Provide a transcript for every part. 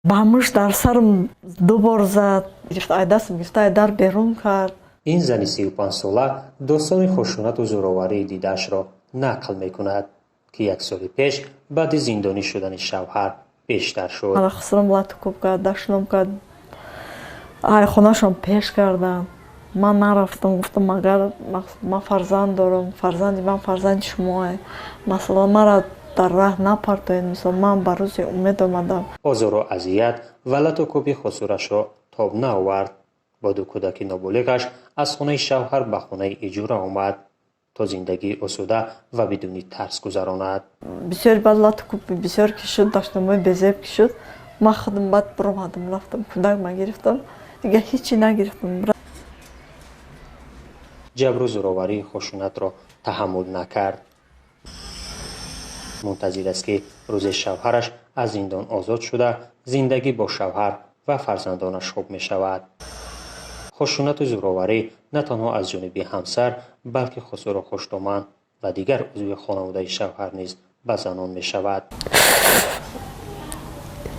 Ба мушт дар сарам ду бор зад, ай дастам гирифта, ай дар берун кард. Ин зани 35сола достони хушунату зӯроварии дидаашро нақл мекунад, ки як соли пеш баъди зиндонӣ шудани шавҳар бештар шуд. Мара хусурам лату кӯб кард, дашном кард, ай хонашон пеш карданд. Ман нарафтам, гуфтам, агар ман фарзанд дорам, фарзанди ман фарзанди шумоае, масалан, мара дар раҳ напартоед, мисол, ман ба рӯзи умед омадам. Озору азият ва лату кӯби хусурашро тоб наовард. Бо ду кӯдаки ноболиғаш аз хонаи шавҳар ба хонаи иҷора омад, то зиндагии осуда ва бидуни тарс гузаронад. Бисёри баъд лату кӯби бисёр ки шуд, дашномои безеб ки шуд, ман худам баъд биромадам, рафтам, кӯдак ма гирифтам, дигар ҳечи нагирифтам. Ҷабру зӯроварии хушунатро таҳаммул накард. Мунтазир аст, ки рӯзе шавҳараш аз зиндон озод шуда, зиндагӣ бо шавҳар ва фарзандонаш хуб мешавад. Хушунату зӯроварӣ на танҳо аз ҷониби ҳамсар, балки хусуру хушдоман ва дигар узви хонаводаи шавҳар низ ба занон мешавад.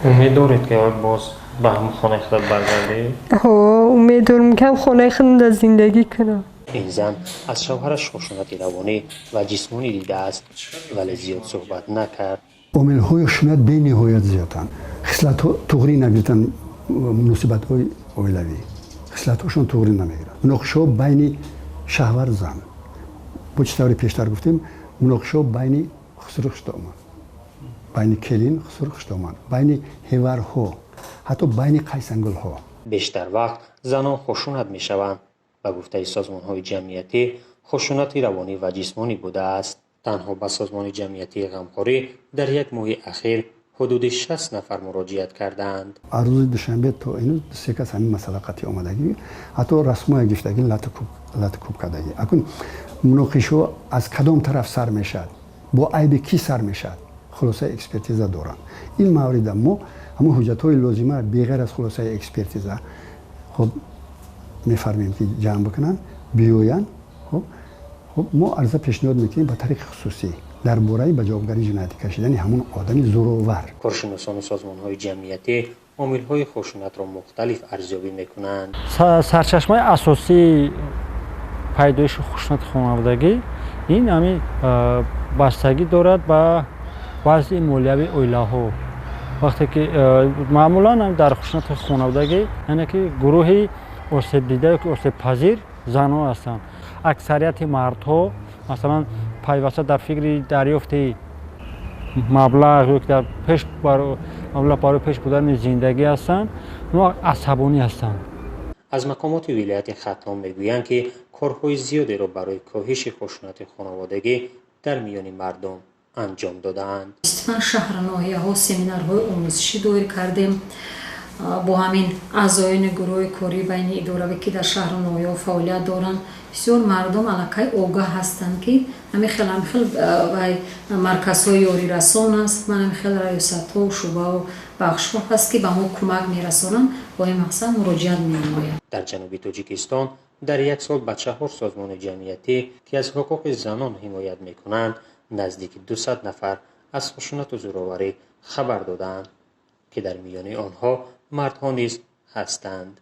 Умед доред, ки боз ба ҳамон хонаи худат баргардӣ? Умед дорам, ки ҳам хонаи худам дар зиндагӣ кунам. Ин зан аз шавҳараш хушунати равонӣ ва ҷисмонӣ дидааст, вале зиёд суҳбат накард. Омилҳои хушунат бениҳоят зиёданд. Хислатҳо туғрӣ нагирифтанд, муносибатҳои оилавӣ хислатҳошон туғрӣ намегиранд. Муноқишаҳо байни шавҳару зан, бо чӣ тавре пештар гуфтем, муноқишаҳо байни хусуру хушдоман, байни келин, хусуру хушдоман, байни ҳеварҳо, ҳатто байни қайсангулҳо. Бештар вақт занон хушунат мешаванд. Ба гуфтаи созмонҳои ҷамъиятӣ, хушунати равонӣ ва ҷисмонӣ будааст. Танҳо ба созмони ҷамъиятии ғамхорӣ дар як моҳи ахир ҳудуди 60 нафар муроҷиат кардаанд. Аз рӯзи душанбе то инӯз се кас ҳамин масъала қатъӣ омадагӣ, ҳатто расмоя гирифтагӣ, лату кӯб кардагӣ. Акун муноқишаҳо аз кадом тараф сар мешавад, бо айби кӣ сар мешавад, хулосаи экспертиза доранд. Ин маврида мо ҳамон ҳуҷҷатҳои лозима беғайр аз хулосаи экспертиза, хоб, мефармем, ки ҷамъ бикунанд, биёянд. Хоб, мо арза пешниҳод мекунем ба тариқи хусусӣ дар бораи ба ҷавобгарии ҷиноятӣ кашидани ҳамон одами зӯровар. Коршиносону созмонҳои ҷамъиятӣ омилҳои хушунатро мухталиф арзёбӣ мекунанд. Сарчашмаи асосии пайдоиши хушунати хонаводагӣ ин ҳамин бастагӣ дорад ба вазъи молиявии оилаҳо. Вақте ки маъмулан дар хушунати хонаводагӣ, яъне ки гурӯҳи осебдида ёки осебпазир занон ҳастанд. Аксарияти мардҳо, масалан, пайваста дар фикри дарёфти маблағ ёки дар пеш маблағ барои пеш бурдани зиндагӣ ҳастанд, онҳо асабонӣ ҳастанд. Аз мақомоти вилояти Хатлон мегӯянд, ки корҳои зиёдеро барои коҳиши хушунати хонаводагӣ дар миёни мардум анҷом додаанд. 25 шаҳру ноҳияҳо семинарҳои омӯзишӣ доир кардем бо ҳамин аъзоёни гурӯҳи кории байни идоравӣ, ки дар шаҳру ноҳияҳо фаъолият доранд. Бисёр мардум аллакай огаҳ ҳастанд, ки ҳамин хел, ҳамин хел вай марказҳои ёрирасон аст, ман ҳамин хел раёсатҳо, шӯъбаву бахшҳо ҳаст, ки ба мо кӯмак мерасонанд, бо ин мақсад муроҷиат менамоянд. Дар ҷануби Тоҷикистон дар як сол ба чаҳор созмони ҷамъиятӣ, ки аз ҳуқуқи занон ҳимоят мекунанд, наздики 200 нафар аз хушунату зӯроварӣ хабар додаанд, ки дар миёни онҳо мардҳо низ ҳастанд.